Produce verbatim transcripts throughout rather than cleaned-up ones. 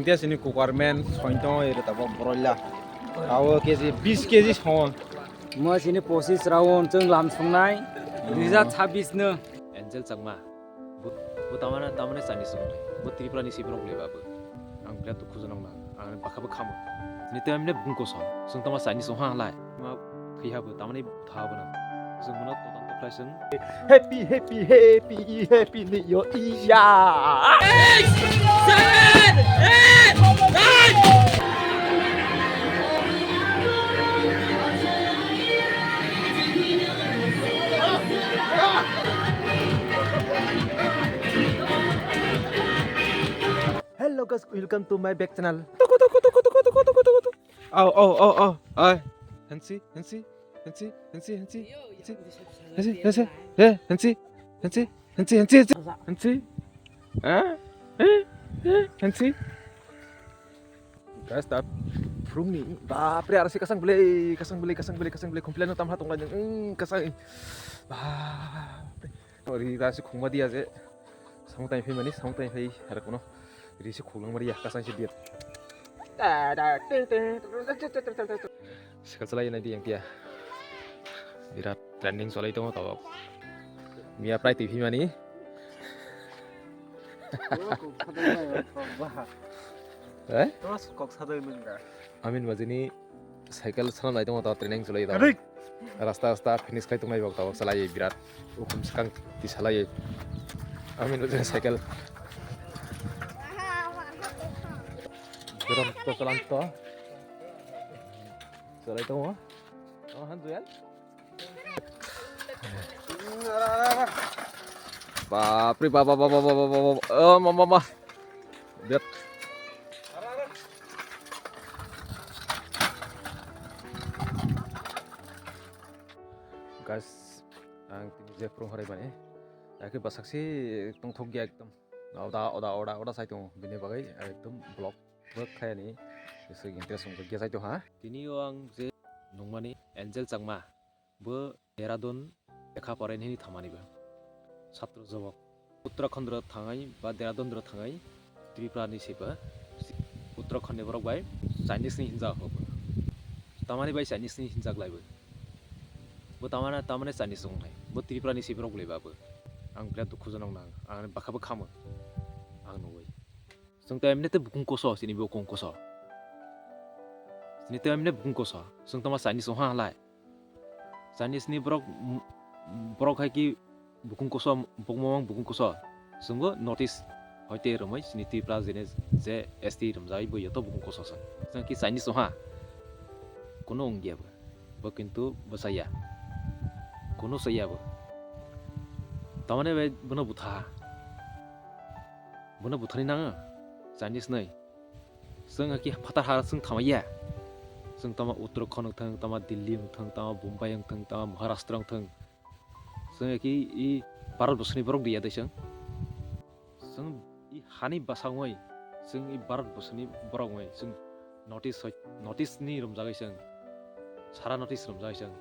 Dia sini kukarmen, sointong, ere tabok broiler. Abo K G, bis K G song. Mo sini posis round chwng lam sungnai, Hmm. dui hajar chabbish no. Angel Chakma. Bo, bo tamana, tamana Chinese song nai. Bo Tripura ni sibrok le ba bo. Ang birat dukhu jonok na. Ang bakha bo khamo. Ni to emne bung koso. Sung tama Chinese song ha lai. Ma thwi ha bo, tamani tha bo na. Sung mono to tang to khlai sung. Happy, happy, happy, happy New Year. Hello guys, welcome to my back channel. Tuku, tuku, tuku. Au, au, au, au. Ai. Hansi, hansi, hansi, hansi, hansi. Hansi, hansi. Eh, hansi. Hansi, hansi, hansi, hansi. Hansi. Eh? Eh? Eh? Hansi. Guys, ta phurungni. Bapre, aro se kasang belai, kasang belai, kasang belai, kasang belai. Complain no tamha tonglai nang. Eng, kasang. Bapre. Ori ta se khungma dia je. Samung tai phai mani, samung tai phai. Aro kono. Ri se khulung mari ya, kasang se dia. Cycle chalai nai di yang tia. Birat trending chalai tongo tabok. Miya prai twi phimani. Eh? Kok sadai nung ga. Amin bajini cycle sana nai tongo tabok trending chalai tabok. Kadik. Rasta rasta finish khai tongnai bok tabok chalai birat. Ukhum skang ti salai. Amin bajini cycle. Birat to chalan to. Chalai tongo. Oh, han duyan. Bapre, bap, bap, bap, bap, bap, bap, bap. Oh, mama, mama. Birat. Guys, ang tini je phurung horai mani. Yakhe basak si tongthok ya ekdom. Oda, oda, oda, oda sai tongo. Bini bagwi ekdom vlog. Bo khaiyani, bwswk interest wngkha, gesai tongha. Tini o ang je nungmani Angel Chakma, bo Dehradun lekha poraini hwnwi thangmani bo. Satro jobok. Uttarakhand ro thangai ba Dehradun ro thangai Tripura ni se ba. Uttarakhand ni borok bai Chinese ni hinjak ho bo. Tamani bai Chinese ni hinjak lai bo. Bo tamana, tamani Chinese wng nai. Bo Tripura ni se borok le ba bo. Ang birat dukhu jonok nang. Ang bakha bo khamo. Ang nugwi. Chwng to emne tei bukung koso, chini bukung koso. Chini to emne bukung koso. Chwng to ma Chinese wng ha lai. Chinese ni borok, borok hai ki bukung koso, bukung mamang bukung koso. Chwng bo North East hoite romoi chini Tripura jene je S T romjai bo yoto bukung koso chwng. Chwng ki Chinese wng ha. Kono wng ya bo. Bo kintu bo chaya. Kono chaya bo. Tamane bai bono butha ha. Bono buthani nang, Chinese nai. Chwng haki phatar ha chwng thamaya. Chwng tama Uttarakhand wng thang, tama Delhi wng thang, tama Bombay wng thang, tama Maharashtra wng thang. Chwng haki i Bharat borsoni borok diya dai chwng. Chwng i hani bwsa wngwi, chwng i Bharat borsoni borok wngwi, chwng North East hoi, North East ni romjagwi chwng. Sara North East romjagwi chwng.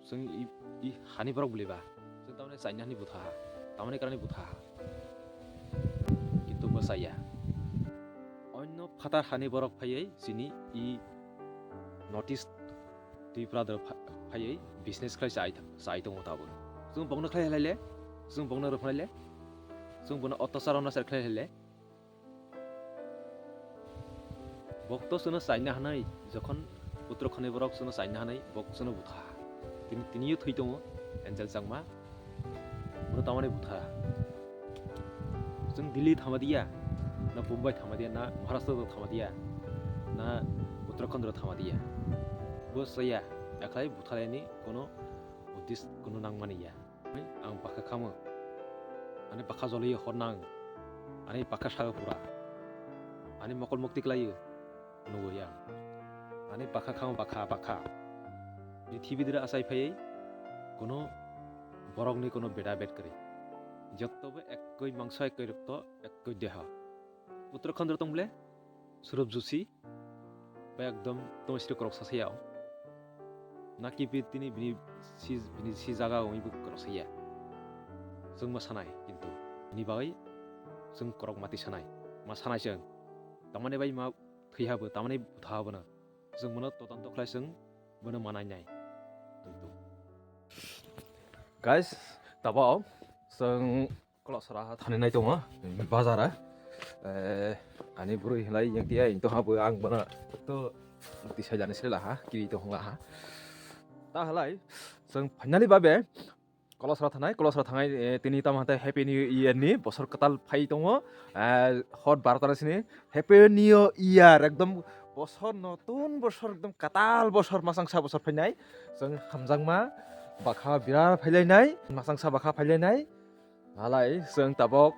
Chwng i, i hani borok bwlwi ba? Chwng tamani China hani butha ha, tamani karani butha ha. Kintu bo chaya. Onno phatar hani borok phaiwi chini i North East Tripura doro pha-, phaiwi business khlai chai, chai tongo tabuk. Chwng bokno khlai halai le, chwng bokno rw halai le, chwng bono ottachar onachar khlai halai le. Bok to chwngno chaina hwnwi, jokhon Uttarakhand ni borok chwngno chaina hwnwi, bok chwngno butha. Tini, tiniyo thwi tongo, Angel Chakma. Bono tamani butha. Chwng Delhi thama diya, na Bombay thama diya, na Maharashtra thama diya, na Uttarakhand thama diya. Bo chaya, akhai butha laini kono uddis kono nangmani ya. Ang bakha khamo. Ani bakha joliyo hor nang. Ani bakha sago pura. Ani mokol mukti klaio. Nugwi ang. Ani bakha khamo bakha, bakha. Prithibi dira achai phaiwi kono borokni kono beda bed kwrwi. Jottobo ekkoi mangso, ekkoi rokto, ekkoi deha. Uttarakhand tong bole? Surabh Joshi bai ekdom tongsi koroksa se ya. Naki bi tini bini si, bini si jaga wngwi bo koroksa ya. Chwng ma sanai kintu bini bagwi chwng korok mati sanai. Ma sanai chwng. Tamani bai ma thwi habo, tamani butha habo na. Chwng bono todonto khlai chwng bono manai nai. Guys, tabok chwng Kolosra ha thani nai tongo, bazar ha. Eh, ani bwrwi hinlai yang tiya, yang tongha bo ang bono to tisa jani sela ha, kiri tongla ha. Ta halai, chwng finally babe, Kolosra thanai, Kolosra thangai, eh, tini tamo hante Happy New Year ni bosor kwtal phai tongo. Eh, hot barota sini Happy New Year, ekdom bosor notun bosor, ekdom kwtal bosor, masangsa bosor phainai. Chwng hamjakma bakha birar phailainai, masangsa bakha phailainai. Halai chwng tabok,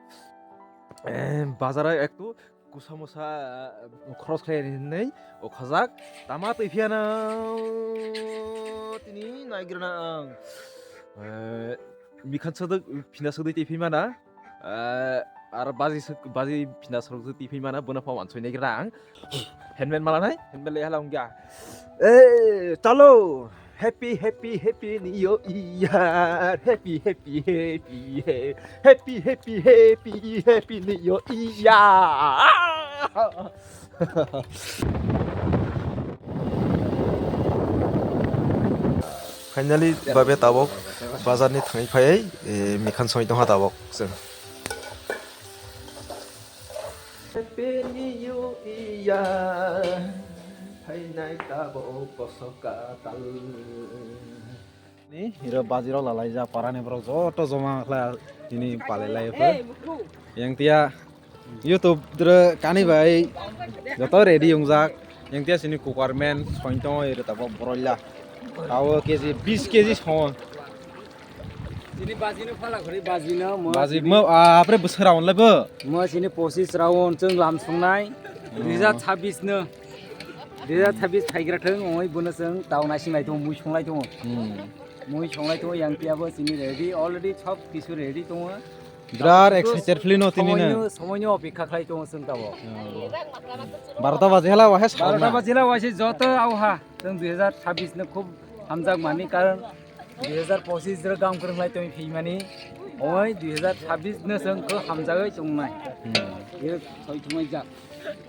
eh, bazar o ektu kusa musa, eh, khoros khlai hinwi o khajak tama twi phiya na tini naigrana ang, eh, mikhan sodok phina sodwi twi phima na, eh, ar baji suk-, baji phina sodok twi phima na bono pha wansoi naigrana ang. Helmet mala nai, helmet le hala ungya. Eh, chalo. Happy, happy, happy New Year. Happy, happy, happy, happy, happy, happy, happy New Year. Finally, babe tabok bazar ni thangwi phai, eh, mikhan soi tongha tabok chwng. Happy New Year, phainai tabok bosor kwtal. Ni hero baji rok lalai ja, para ni borok joto joma khlai tini palai lai pho. Yang tia YouTube dre kani bai joto ready wngjak. Yang tia sini cooker man soin tongo ere tabok broiler. Tawo K G, bis K G songo. Chini baji no phala khori, baji no mo. Baji mo, ah, apre bwswk round le bo? Mo chini pochis round chwng lam songnai. Hmm. Dui hajar chabis no. Dui hajar chabis phaigra thwng, oi bono chwng tao naising lai tongo, mui song lai tongo. Hmm. Mui song lai tongo, yang tiya bo chini ready, already sob kisu ready tongo. Birat excited feel no tini na. Somoino, somoino opekha khlai tongo chwng tabo. Hmm. Barota baji hala wahe. Barota baji hala wahe joto au ha. Chwng dui hajar chabis no khub hamjak mani, karon dui hajar pochis jora gam kwrwng lai tongwi phimani, oi dui hajar chabis no chwng khe hamjagwi tongnai. Hmm. Ye soi thumai jak.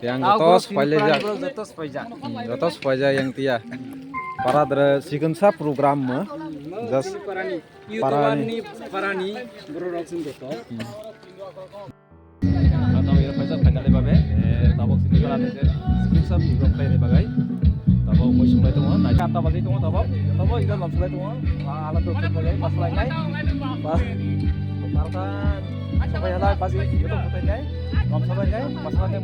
Yang joto spai le jak. Joto spai jak. Hmm, joto spai jak yang tia. Para dre sikon sa program mo. Hmm, just parani. Parani. Parani borok rok chwng joto. Hmm. Ang tamo iro paisa finally babe, eh, tabok sini kala ni je screenshot ni rok khlai ni bagai. Tabok mui sunglai tongo, nai kanta bagwi tongo tabok. Tabok ida lom sunglai tongo. Ah, ala tu sunglai, pas lai nai. Pas. Marta, sabai ala, pas ito kutai nai. Lom sabai nai, pas lai nai.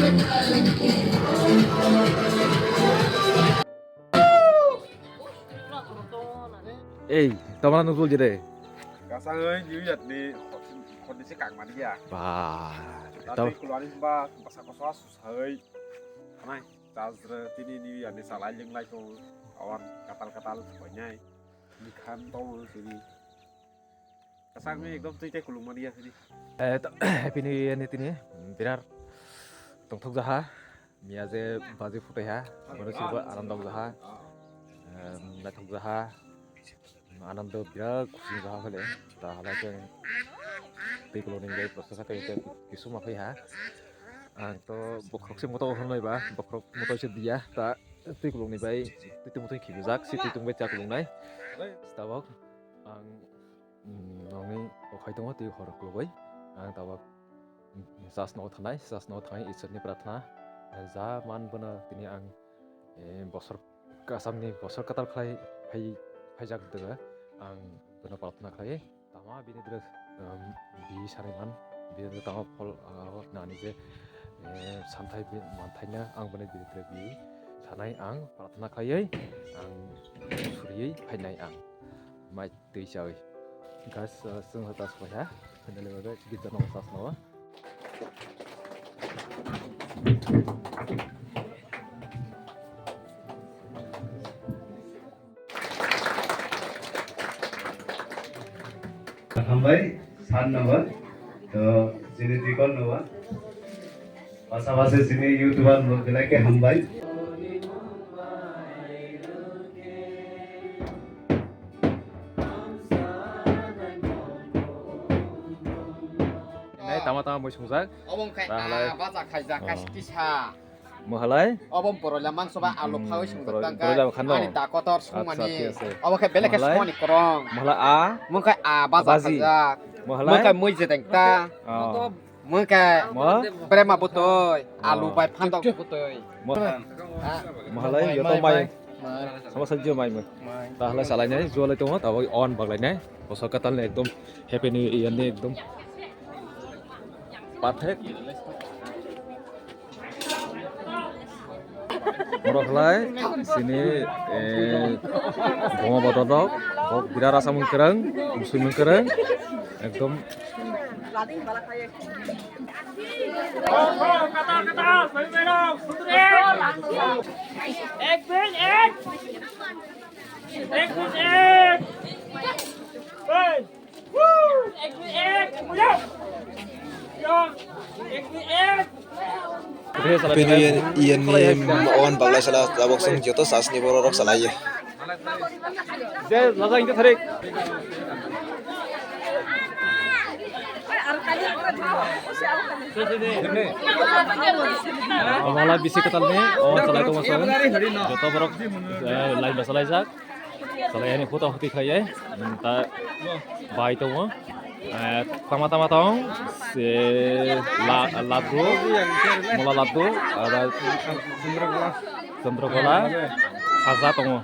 Ei, tama nung tuli de. Kasangwi New Year ni khorni se kangmani ya. Ba, tama. Tei kulani ba basa kosa susai. Amai, chajre tini New Year ni salai linglai to awan katal katal koinai. Mikhan to sini. Kasangwi ekdom twi tei kulung mani ya sini. Eh, to, Happy New Year ni tini, mm, birar tongthok jaha. Miya je baji phutai ha, abono sibo anando jaha. Em, naithok jaha. Anando birat khusi jaha phele. Ta halai khe twi kulung ni bai process khe khe kisu ma phai ha. Ang to bokhorok se moto hwnwi ba, bokhorok moto se diya. Ta twi kulung ni bai, twi twi moto khibi jak, si twi twi bai cha kulung nai. Tabok ang Mm, nongni okhai tongo tei hor khulugwi. Ang tabok, mm, church no thangnai, church no thangwi Isor ni prarthana, eh, ja man bono tini ang, eh, bosor kasamni bosor katal khlai phai, phaijak dega. Ang bono prarthana khlai, tama bini drek, um, bi sanai man, bini drek tama phol, ah, nani je, eh, santhai bi manthaina ang bono bini drek bi sanai ang prarthana khlaiwi ang suriwi phainai ang. Mai twi chawi. Guys, uh, chwng hata sokaiha. Finally, babe, git jano sas nawa. Hambai, san nawa. To, chini dikon nawa. Pasapasi chini YouTuber rok belai khe hambai. Nai tama tama mui sungjak. Obo wngkha ta halai. A baja khaijak, oh, kaisa kisa. Mo halai? Obo boroila mangso ba alu, hmm, phawi sungjak boro-, tangka. Boroila khan no? Ani da kotor sungmani. Acha, thik ase. Obo khe belai khe, mo halai? Sungmani korong. Mo halai a? Mo wngkha a baja, baji, khaijak. Mo halai? Mo wngkha mui jedeng ta. Oh. Mungke mo? Brema butoi, alu bai phandok butoi. Mo? Ah. Mo halai, mai, yoto mai, mai, mai. Sama sajio mai, mai. Mai. Ta halai salai nai, jualai tongo, tabo on baglai nai. Bosor katal ni ekdom Happy New Year ni ekdom perfect. Borok halai, sini, eh, boma bodol rok, kok birar asa mung kereng, musui mung kereng, ekdom. Ek bin ek. Ek bin ek. Hey. Happy New Year, Year ni on baglai sala tabok song joto sas ni borok rok salai. Je, laja ingta tharik. Amala bisi katal ni, o salai tongma song. Joto borok, eh, lain ba salai jak. Salai ani photo hoti khai ai. Hmm, ta bai tongo. Eh, tama tama tong. Se la-, laddu. Mola laddu. Ada Chandrakala. Khaja tongo.